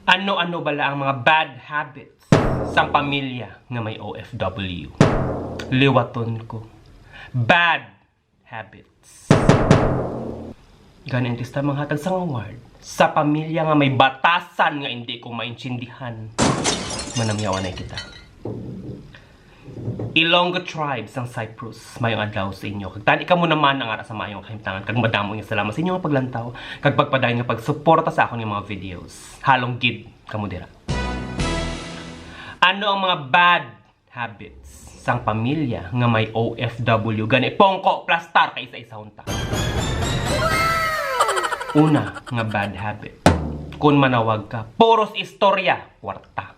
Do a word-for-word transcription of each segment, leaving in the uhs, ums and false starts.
Ano-ano bala ang mga bad habits sang pamilya nga may O F W? Liwaton ko. Bad habits. Gani ang tista manghatag sang award sa pamilya nga may batasan nga hindi ko maintindihan. Manamyawanay kita. Ilonggo tribe sang Cyprus, mayong adlaw sa inyo. Kag tani kamo naman ang ara sa mayong kahimtangan. Kag madamo nga salamat sa inyo nga paglantaw kag pagpadayon nga pagsuporta sa akon nga mga videos. Halong gid kamo dira. Ano ang mga bad habits sang pamilya nga may O F W? Gani, pungko, plastar kay isa-isahon ta. Una nga bad habit, kun manawag ka, puros istorya, kwarta.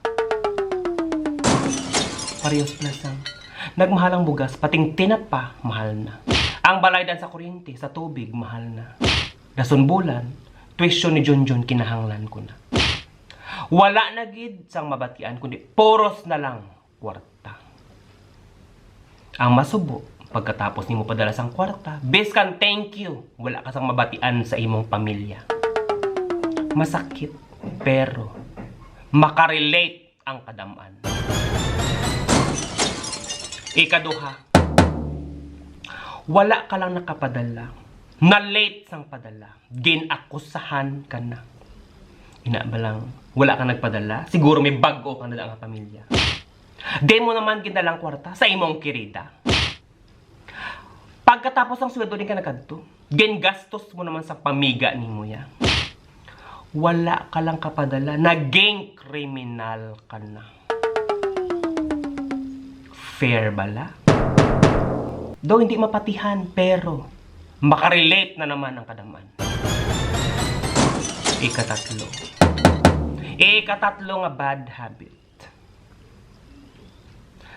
Parehas pala sang nagmahal ang bugas, pating tinapa, mahal na. Ang balaydan sa kuryente, sa tubig, mahal na. Dason bulan, tuition ni Junjun, kinahanglan ko na. Wala na gid sang mabatian, kundi puros na lang kwarta. Ang masubo, pagkatapos nimo padala sang kwarta, biskan thank you, wala ka sang mabatian sa imong pamilya. Masakit, pero makarelate ang kadam-an. Ikaduha, wala ka lang nakapadala, na-late sang padala, gin-akusahan ka na. Ina ba lang, wala ka nagpadala? Siguro may bag-o ka na nga pamilya. Di mo naman ginalang kwarta sa imong kirida. Pagkatapos ang sweldo, di ka nakadto. Gingastos mo naman sa pamiga nimo ya. Wala ka lang kapadala, naging kriminal ka na. Fair bala? Daw hindi mapatihan, pero makarelate na naman ang kadam-an. Ikatatlo. Ikatatlo nga bad habit.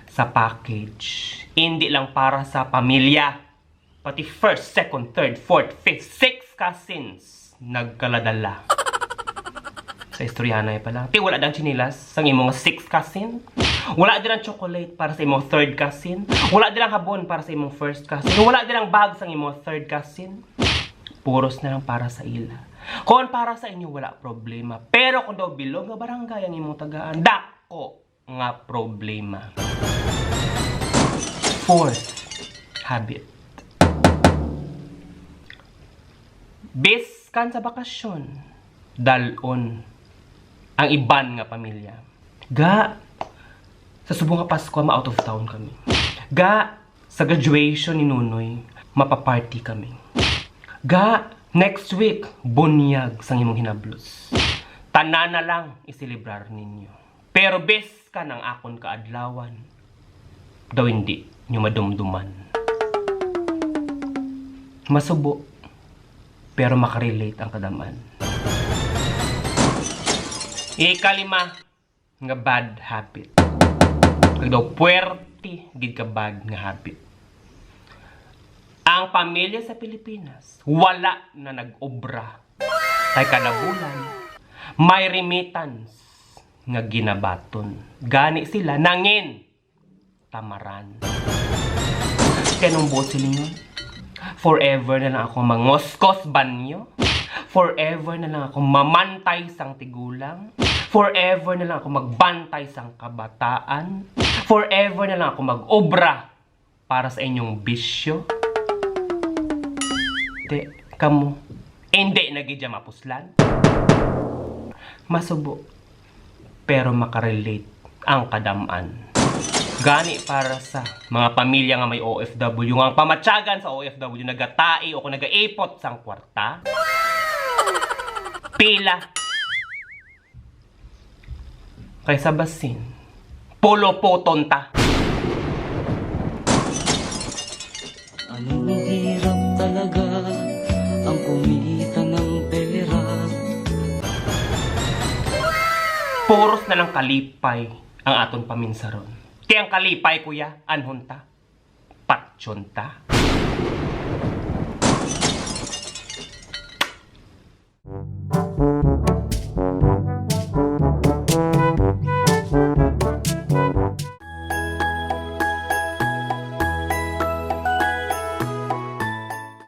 Sa package, hindi lang para sa pamilya, pati first, second, third, fourth, fifth, six cousins nagkaladala. Sa istoryahanay pa lang. Ti, wala dang chinelas sang imong sixth cousin. Wala dira chocolate para sa imong third cousin. Wala dira habon para sa imong first cousin. Wala dira bag sang imong third cousin. Puros na lang para sa ila. Kung para sa inyo, wala problema. Pero kung daw bilog nga barangay ang imong tagaan, dako nga problema. Fourth habit. Biskan sa bakasyon, dal-on ang iban nga pamilya. Ga, sa subong nga Pasko, ma-out of town kami. Ga, sa graduation ni Nunoy, mapaparty kami. Ga, next week, bunyag sang imong hinablos. Tanan na lang iselebrar ninyo. Pero biskan ang akon kaadlawan, daw hindi nyo madumduman. Masubo, pero makarelate ang kadam-an. Ikalima nga bad habit. Kag daw puwerte gid ka bad nga habit. Ang pamilya sa Pilipinas, wala na nag-obra. Kay kada bulan, may remittance nga ginabaton. Gani sila nangin tamaran. Kaya nung buot silingon, forever na lang ako mangoskos banyo. Forever na lang ako mamantay sang tigulang. Forever na lang ako magbantay sang kabataan. Forever na lang ako mag-obra para sa inyong bisyo. Te, kamo, hindi na gid siya mapuslan. Masubo, pero makarelate ang kadam-an. Gani para sa mga pamilya nga may O F W, nga ang pamatyagan sa O F W nagatai o kung nagaipot sang kwarta. Pila? Kay sa basin, puluputon ta. Anong hirap talaga ang kumita ng pera? Puros na lang kalipay ang aton paminsaron. Kay ang kalipay, kuya, anhon ta? Patyon ta.